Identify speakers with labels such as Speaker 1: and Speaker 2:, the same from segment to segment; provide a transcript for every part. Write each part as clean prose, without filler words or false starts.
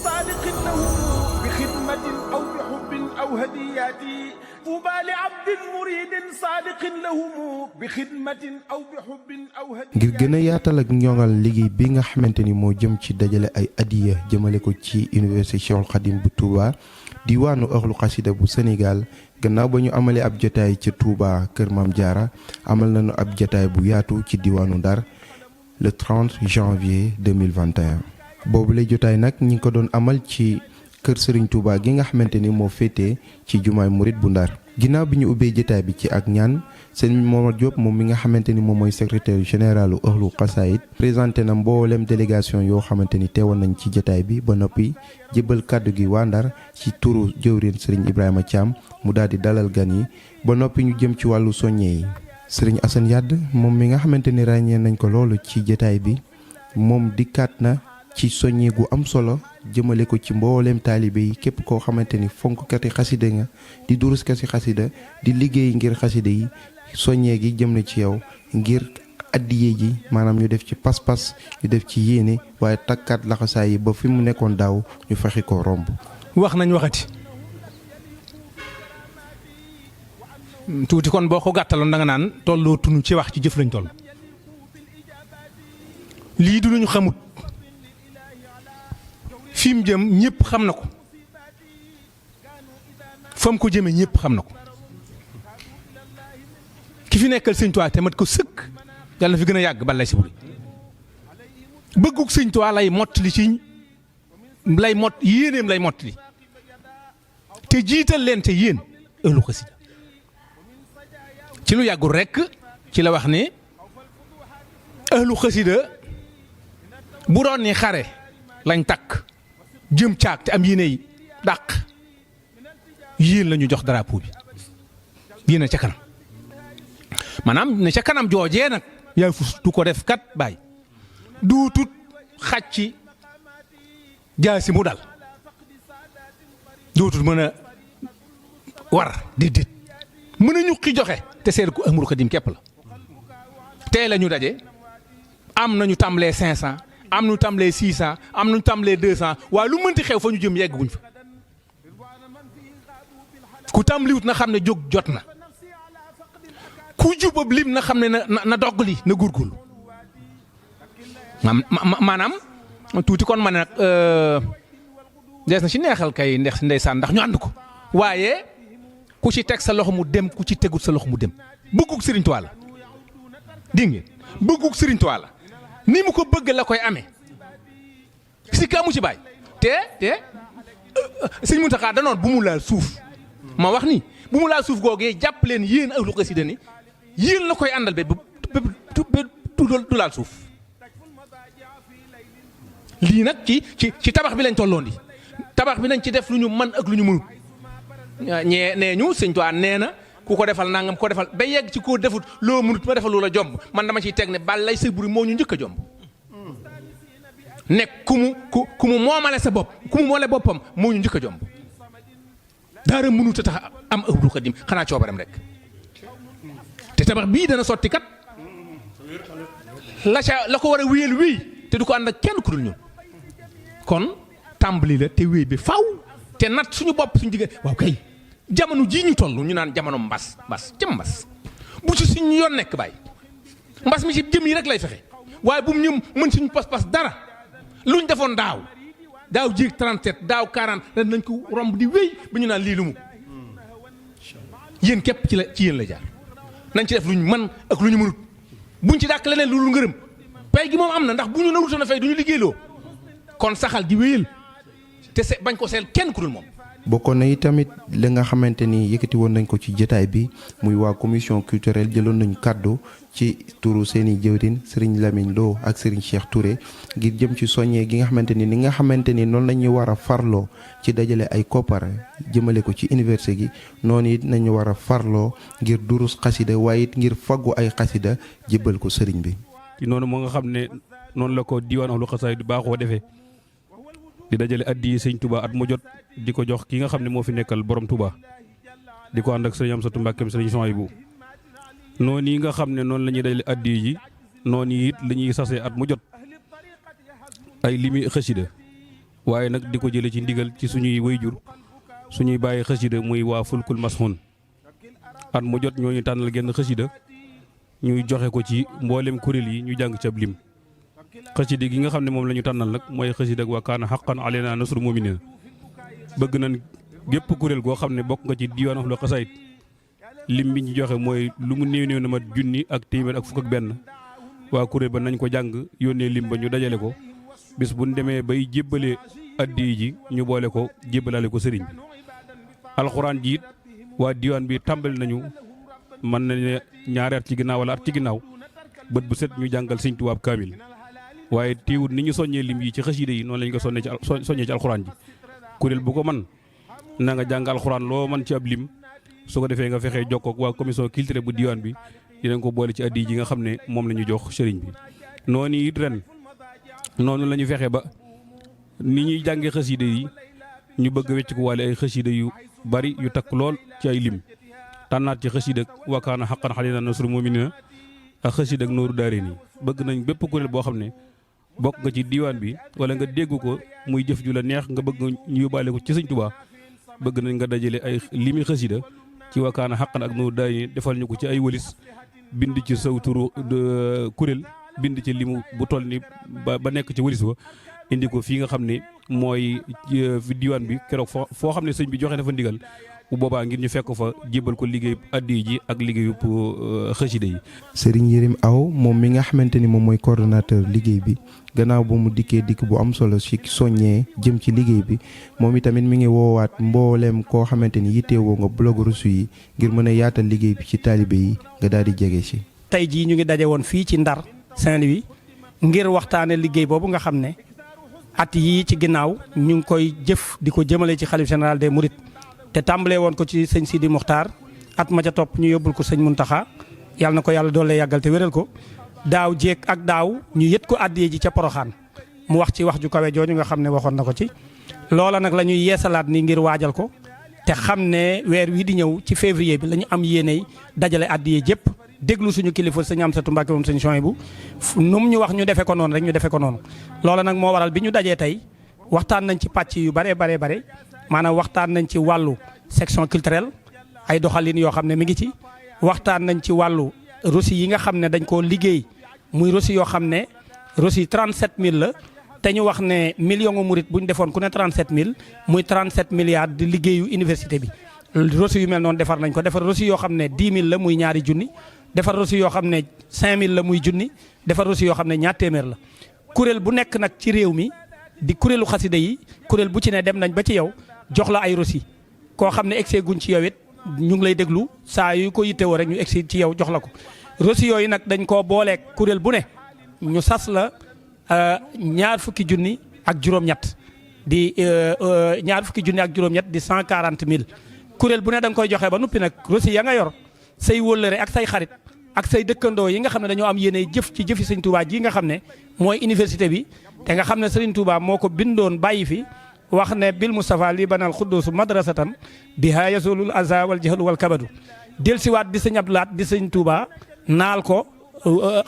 Speaker 1: صادق له بخدمة أو بحب أو هديات طوبى لعبد مريد صادق له بخدمة أو بحب أو هديات.
Speaker 2: ngir gën a yaatal ak ñoŋal liggéey bi nga xamante ni moo jëm ci dajale ay adiya jëmale ko ci université Cheikhul Khadim bu Touba Diwanu Ëxlu Xassida bu Sénégal gannaaw ba ñu amalee ab jotaay ca Touba Kër Maam Jaara amal nañu ab jotaay bu yaatu ci diwaanu Ndar le 30 janvier 2021 boobu lay jotaay nag ñi ngi ko doon amal ci kër Serigne Touba gi nga xamante ni moo féetee ci jumaay murit bu Ndar ginnaaw bi ñu ubbee jotaay bi ci ak ñaan sëñ Momar Diop moom mi nga xamante ni moom mooy secrétaire généralu Ëxlu Xasaayid présenté na mboolem délégation yoo xamante ni teewoon nañ ci jotaay bi ba noppi jébbal kàddu gi waa Ndar ci turu jëwrin Serigne Ibrahima Thiam mu daal di dalal gan yi ba noppi ñu jëm ci wàllu soññee yi Serigne Assane Yadd moom mi nga xamante ni ràññee nañ ko loolu ci jotaay bi moom dikkaat na ci soññee gu am solo jëmale ko ci mbooleem taalibe yi képp koo xamante ni fonkkati xasida nga di duruskati xasida di liggéey ngir xasida yi soññee gi jëm na ci yow ngir addiye ji maanaam ñu def ci pas-pas ñu def ci yéene waaye takkaat laxasaay yi ba fi mu nekkoon daaw ñu fexe ko romb.
Speaker 3: wax nañ waxati tuuti kon boo ko gàttaloon da nga naan tolloo tunu ci wax ci jëf lañ toll lii du luñu xamut fi mu jëm ñëpp xam na ko fam ko jëmee ñëpp xam na ko ki fi nekkal sëñ Tuubaa te mat ko sëkk yàlla na fi gën a yàgg balay si buri bëggug sëñ Tuubaa lay mottali ci lay mot yéeneem lay mottali te jiital leen te yéen Ëxlu Xassida ci lu yàggul rekk ci la wax ni Ëxlu Xassida bu doon ni xare lañ takk jëm caag te am yéene yi dàq yéen la ñu jox drapeau bi yéen a ca kanam maanaam ne ca kanam joojee nag yaay fu du ko def kat bàyyi duutut xaj ci jaasi mu dal duutut mën a war déedéet mën a ñuqi joxe te seet ko Ahmadou Khadim képp la tey la ñu daje am nañu tàmbalee 500 am nañu tàmbalee 600 am nañu tàmbalee 200 waaye lu mënti xew fa ñu jëm yegguñ fa ku tàmbaliwut na xam ne jóg jot na ku jubab lim na xam ne na doggali na góorgóorlu maanaam tuuti kon ma ne nag des na ci neexal kay ndeysaan ndax ñu ànd ko waaye ku ci teg sa loxo mu dem ku ci tegut sa loxo mu dem bëggug Sëriñ Tuubaa la dégg ngeen bëggug Sëriñ Tuubaa la ni mu ko bëgg la koy amee si ka mu ci bàyyi te Sëriñ Muntaxa danoon bu mu laal suuf ma wax ni bu mu laal suuf googee jàpp leen yéen Ëxlu Xassida ni yéen la koy àndal ba du laal suuf lii nag ci tabax bi lañ tolloon di tabax bi nañ ci def lu ñu mën ak lu ñu mënut ñee nee ñu Sëñ Tuubaa nee na ku ko defal nangam ko defal ba yegg ci koo defut loo mënut ma defal loola jomb man dama ciy teg ne balay sa buri moo ñu njëkk a jomb nekk ku mu moomale sa bopp ku mu moole boppam moo ñu njëkk a jomb daara mënut a tax am Ëxlu Xadim xanaa coobaram rek te tabax bii dana sotti kat la ko war a wéyal wéy te du ko ànd ak kenn ku dul ñun kon tàmbali la te wéy bi faw te nat suñu bopp suñu diggante waaw kay jamono jii ñu toll ñu naan jamono mbas jëm mbas bu ci suñu yoon nekk bàyyi mbas mi ci jëm yi rek lay fexe waaye bu mu ñu mën suñu pas-pas dara luñ defoon daaw jéeg 37 daaw 40 nañ ko romb di wéy ba ñu naan lii lu mu yéen képp ci yéen la jaar nañ ci def luñ mën ak lu ñu mënut buñ ci dàq leneen lu ngërëm pay gi moom am na ndax bu ñu narutoon a fay du ñu liggéeyloo kon saxal di wéyal te bañ ko seel kenn ku dul moom.
Speaker 2: bokkoon na itamit li nga xamante ni yëkkati woon nañ ko ci jotaay bi muy waa commission culturelle jëloon nañu kàddu ci turu seeni jëwriñ Serigne Lamine Lo ak Serigne Cheikh Touré ngir jëm ci soññee gi nga xamante ni nga xamante ni noonu la ñuy war a farloo ci dajale ay koppar jëmale ko ci université gi noonu it nañu war a farloo ngir durus xasida waaye it ngir faggu ay xasida jébbal ko sëriñ bi.
Speaker 4: ci noonu moo nga xam ne noonu la ko Diwaanu Ëxlu Xasaayid du baaxoo defee di dajale addi sëñ Touba at mu jot di ko jox ki nga xam ne moo fi nekkal borom Touba di ko ànd ak sëñ Amsatu Mbàkkeem sëñ Souhaïbou noonu yi nga xam ne noonu la ñuy dajale addi ji noonu it la ñuy sase at mu jot ay limi xasida waaye nag di ko jële ci ndigal ci suñuy wayjur suñuy bàyyi xasida muy waa fulkul mashun at mu jot ñooñu tànnal genn xasida ñuy joxe ko ci mboolem kuréel yi ñu jàng ci ab lim xasida gi nga xam ne moom la ñu tànnal nag mooy xasida wa kaana haqqan alaynaa nasrul mu'miniin bëgg nañ gépp kuréel goo xam ne bokk nga ci Diwaanu Ëxlu Xasaayid lim bi ñu joxe mooy lu mu néew na ma junni ak téeméer ak fukk ak benn waa kuréel ba nañ ko jàng yónnee lim ba ñu dajale ko bis bu ñu demee bay jébbale addi ji ñu boole ko jébbalaale ko sëriñ bi alxuraan ji it waa diwaan bi tàmbali nañu mën na ne ñaari at ci ginnaaw wala at ci ginnaaw bët bu set ñu jàngal Sëriñ Tuubaa kaamil waaye teewut ni ñu soññee lim yi ci xasida yi noonu lañ ko soññee ci alxuraan ji kuréel bu ko man na nga jàng alxuraan loo man ci ab lim su ko defee nga fexee jokkook waa commission culturelle bu diwaan bi dinañ ko boole ci addi ji nga xam ne moom la ñu jox sëriñ bi noonu it ren noonu la ñu fexe ba ni ñuy jàngee xasida yi ñu bëgg wecc ko waale ay xasida yu bari yu takk lool ci ay lim tànnaat ci xasida wa kaana haqqan alaynaa nasrul mu'miniin ak xasida ak nooru daarayni bëgg nañ bépp kuréel boo xam ne bokk nga ci diwaan bi wala nga dégg ko muy jëf ju la neex nga bëgg ñu yóbbaale ko ci Sëñ Tuubaa bëgg nañ nga dajale ay limi xasida ci wa kaana haqqan ak nooru daarayni defal ñu ko ci ay wëlis bind ci saw turu kuréel bind ci limu bu toll ni ba nekk ci wëlis ba indi ko fii nga xam ne mooy fi diwaan bi keroog foo xam ne sëñ bi joxe na fa ndigal bu boobaa ngir ñu fekk fa jébal ko liggéey addi ji ak liggéeyu xasida yi.
Speaker 2: Serigne Yérim Aw moom mi nga xamante ni moom mooy coordonnateur liggéey bi gannaaw ba mu dikkee dikk bu am solo ci soññee jëm ci liggéey bi moom itamit mi ngi woowaat mbooleem koo xamante ni yitteewoo nga blog reçu yi ngir mën a yaatal liggéey bi ci taalibe yi nga daal di jege ci.
Speaker 5: tey jii ñu ngi daje woon fii ci Ndar Saint-Louis ngir waxtaane liggéey boobu nga xam ne at yii ci ginnaaw ñu ngi koy jëf di ko jëmale ci xalif général des Mourides te tàmbalee woon ko ci sëñ Sidi Muxtaar at ma ca topp ñu yóbbul ko sëñ Muntaxa yàlla na ko yàlla doole yàggal te wéral ko daaw jéeg ak daaw ñu yët ko àddiyee ji ca Poroxaan mu wax ci wax ju kawe jooju nga xam ne waxoon na ko ci loola nag la ñuy yeesalaat ni ngir waajal ko te xam ne weer wi di ñëw ci février bi la ñu am yéeney dajale àddiyee jépp déglu suñu kilifa sëñ Amsatu Mbàkke moom sëñ Souhaïbou nu mu ñu wax ñu defee ko noonu rek ñu defee ko noonu loola nag moo waral bi ñu dajee tey waxtaan nañ ci pàcc yu bare maanaam waxtaan nañ ci wàllu section culturelle ay doxalin yoo xam ne mi ngi ci waxtaan nañ ci wàllu reçu yi nga xam ne dañ koo liggéey muy reçu yoo xam ne reçu 37000 la te ñu wax ne million murit bu ñu defoon ku ne 37000 muy 37 milliards di liggéeyu université bi reçu yu mel noonu defar nañ ko defar reçu yoo xam ne 10000 la muy ñaari junni defar reçu yoo xam ne 5000 la muy junni defar reçu yoo xam ne ñaar téeméer la kuréel bu nekk nag ci réew mi di kuréelu xasida yi kuréel bu ci ne dem nañ ba ci yow jox la ay reçu koo xam ne egsi guñ ci yow it ñu ngi lay déglu saa yu ko yittewoo rek ñu egsi ci yow jox la ko reçu yooyu nag dañ koo booleeg kuréel bu ne ñu sas la ñaar fukki junni ak juróom-ñett di ñaar fukki junni ak juróom-ñett di 140000 kuréel bu ne da nga koy joxe ba noppi nag reçu ya nga yor say wóllëre ak say xarit ak say dëkkandoo yi nga xam ne dañoo am yéene jëf ci jëfi Sëñ Tuubaa ji nga xam ne mooy université bi te nga xam ne Sëriñ Tuubaa moo ko bindoon bàyyi fi wax ne bil Mustafa li banal xudduusu madrasatan biha yasulul aza wal jahlu wal kabadu del siwaat di sëñ Abdou Lahat di Sëñ Tuubaa naal ko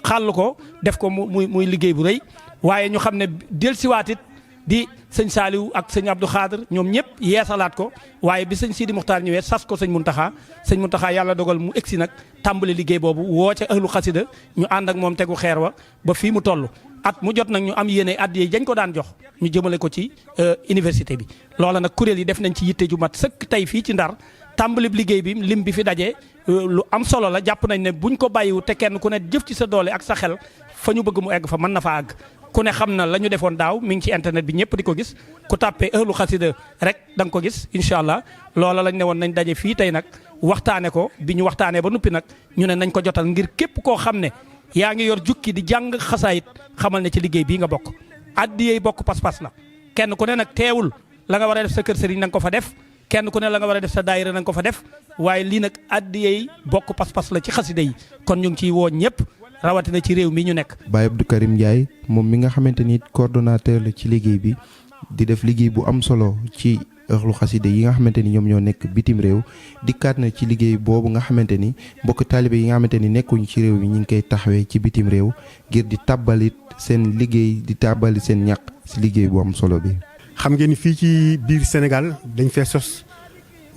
Speaker 5: xàll ko def ko muy liggéey bu rëy waaye ñu xam ne del siwaat it di sëñ Saaliw ak sëñ Abdou Xaadir ñoom ñëpp yeesalaat ko waaye bi sëñ Sidi Muxtaar ñëwee sas ko sëñ Muntaxa yàlla dogal mu egsi nag tàmbali liggéey boobu woo ca ahlu xasida ñu ànd ak moom tegu xeer wa ba fii mu toll at mu jot nag ñu am yéene at yi dañ ko daan jox ñu jëmale ko ci université bi loola nag kuréel yi def nañ ci yitte ju mat sëkk tey fii ci Ndar tàmbali liggéey bi lim bi fi daje lu am solo la jàpp nañ ne buñ ko bàyyiwu te kenn ku ne jëf ci sa doole ak sa xel fa ñu bëgg mu egg fa mën na fa àgg ku ne xam na la ñu defoon daaw mi ngi ci internet bi ñëpp di ko gis ku tàppee ahlu xasida rek da nga ko gis incha allah loola lañ ne woon nañ daje fii tey nag waxtaane ko bi ñu waxtaanee ba noppi nag ñu ne nañ ko jotal ngir képp koo xam ne yaa ngi yor jukki di jàng xasaayit xamal ne ci liggéey bii nga bokk addiyey bokk pas-pas la kenn ku ne nag teewul la nga war a def sa kër sëriñ na nga ko fa def kenn ku ne la nga war a def sa daayira na nga ko fa def waaye lii nag addiyey bokk pas-pas la ci xasida yi kon ñu ngi ciy woo ñëpp rawatina ci réew mi ñu nekk.
Speaker 2: Baye Abdou Karim Ndiaye moom mi nga xamante ni coordonnateur la ci liggéey bi di def liggéey bu am solo ci ëxlu xasida yi nga xamante ni ñoom ñoo nekk bitim réew dikkaat na ci liggéey boobu nga xamante ni mbokk taalibe yi nga xamante ni nekkuñ ci réew mi ñu ngi koy taxawee ci bitim réew ngir di tàbbalit seen liggéey di tàbbali seen ñaq si liggéey bu am solo bi.
Speaker 6: xam ngeen ni fii ci biir Sénégal dañ fee sos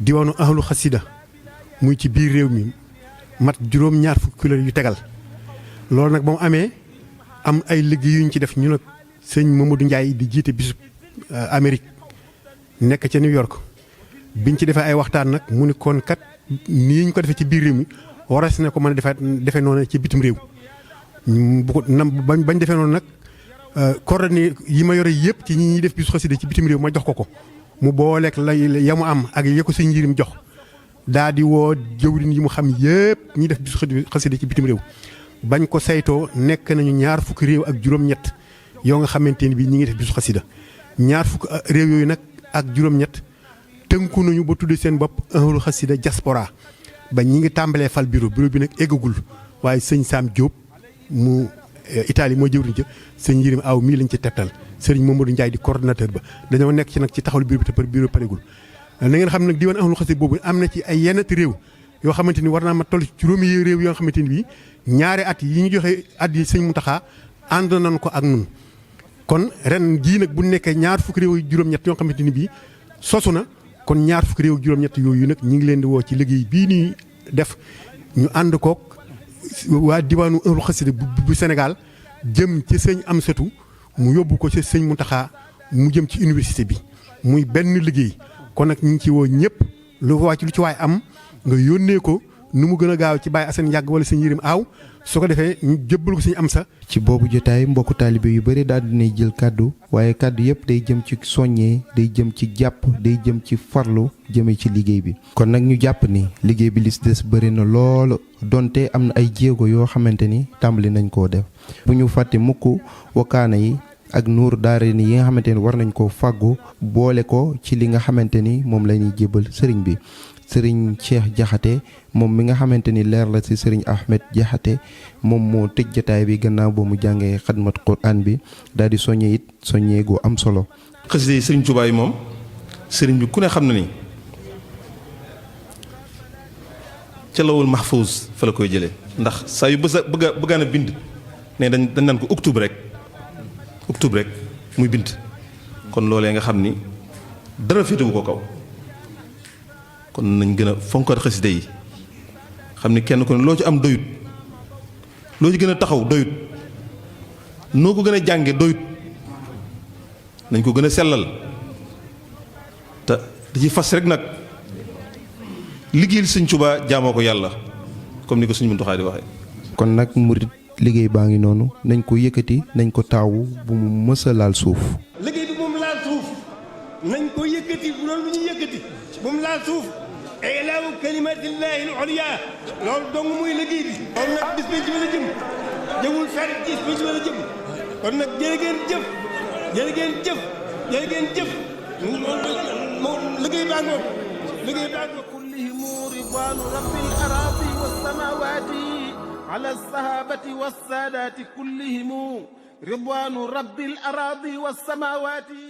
Speaker 6: Diwanu Ëxlu Xassida muy ci biir réew mi mat juróom-ñaar fukki kuréel yu tegal loolu nag ba mu amee am ay liggéey yu ñu ci def ñu nag sëñ Mamadou Ndiaye di jiite bisu Amérique nekk ca New York biñ ci defee ay waxtaan nag mu ni kon kat nii ñu ko defee ci biir réew mi waras na ko mën a defee noonu ci bitim réew bu ko bañ defee noonu nag coordonnées yi ma yore yëpp ci ñi ñuy def bisu xasida ci bitim réew ma jox ko mu booleeg la ya mu am ak ya ko sëñ Yirim jox daa di woo jëwriñ yi mu xam yëpp ñi def bisu xasida ci bitim réew bañ ko saytoo nekk nañu ñaar fukki réew ak juróom-ñett yoo nga xamante ni bii ñi ngi def bisu xasida ñaar fukki réew yooyu nag ak juróom-ñett tënku nañu ba tuddee seen bopp Ëxlu Xassida diaspora ba ñi ngi tàmbalee fal bureau bi nag eggagul waaye sëñ Sam Diop mu Italie moo jëwriñ ca sëñ Yirim Aw mii lañ ci tettal sëriñ Mamadou Ndiaye di coordonnateur ba dañoo nekk ci nag ci taxawal bureau bi te par bureau paregul na ngeen xam nag diwaan Ëxlu Xassida boobu am na ci ay yenn réew yoo xamante ni war naa ma toll ci juróomi réew yoo xamante ni bii ñaari at yi ñu joxe at yi sëñ Mountakha ànd nañ ko ak nun kon ren jii nag bu nekkee ñaar fukki réew juróom-ñett yoo xamante ni bii sosu na kon ñaar fukki réew juróom-ñett yooyu nag ñi ngi leen di woo ci liggéey bii nii def ñu ànd kook waa diwaanu Ëxlu Xassida bu Sénégal jëm ci sëñ Amsatu mu yóbbu ko ci sëñ Mountakha mu jëm ci université bi muy benn liggéey kon nag ñu ngi ci woo ñëpp lu ci waay am nga yónnee ko nu mu gën a gaaw ci Baye Assane Yàgg wala sëñ Yirim Aw su ko defee ñu jébbal ko sëñ Amsa.
Speaker 2: ci boobu jotaay mbokku taalibe yu bëri daal dinay jël kàddu waaye kàddu yëpp day jëm ci soññee day jëm ci jàpp day jëm ci farlu jëmee ci liggéey bi kon nag ñu jàpp ni liggéey bi li si des bëri na loolu donte am na ay jéego yoo xamante ni tàmbali nañ koo def bu ñu fàtte mukk wakaana yi ak nuur daare ni yi nga xamante ni war nañ koo fàggu boole ko ci li nga xamante ni moom la ñuy jébal sëriñ bi sëriñ Cheikh Jaxate moom mi nga xamante ni leer la ci sëriñ Ahmed Jaxate moom moo tëj jataay bi gannaaw ba mu jàngee xadmat Qur'an bi daal di soññee it soññee gu am solo.
Speaker 7: xasida yi sëriñ Touba yi moom sëriñ bi ku ne xam na ni ca lawul mahfuz fa la koy jëlee ndax saa yu bëggaan a bind ne dañ naan ko octobre rek muy bind kon loolee nga xam ni dara féetewu ko kaw. kon nañ gën a fonkaat xasida yi xam ni kenn ku ne loo ci am doyut loo ci gën a taxaw doyut noo ko gën a jànge doyut nañ ko gën a sellal te da ci fas rek nag liggéeyal sëñ Tuubaa jaamoo ko yàlla comme ni ko sëñ Muntaxaa di waxee.
Speaker 2: kon nag murit liggéey baa ngi noonu nañ ko yëkkati nañ ko taawu bu mu mësa laal suuf.
Speaker 1: liggéey bi moom laal suuf nañ ko yëkkati bu doon lu ñu yëkkati bu mu laal suuf. ilaahu kalimatillahi al-ulya loolu dong muy liggéey bi. loolu nag bis bi ci la jëm jëmul fenn bis bi ci la jëm kon nag jërë ngeen jëf jërë ngeen jëf jërë ngeen jëf moom liggéey baa ngoog liggéey baa ngoog. kullihim ridwanu rabbil aradi was samawati ala sahabati was sadati kullihim ridwanu rabbil aradi was samawati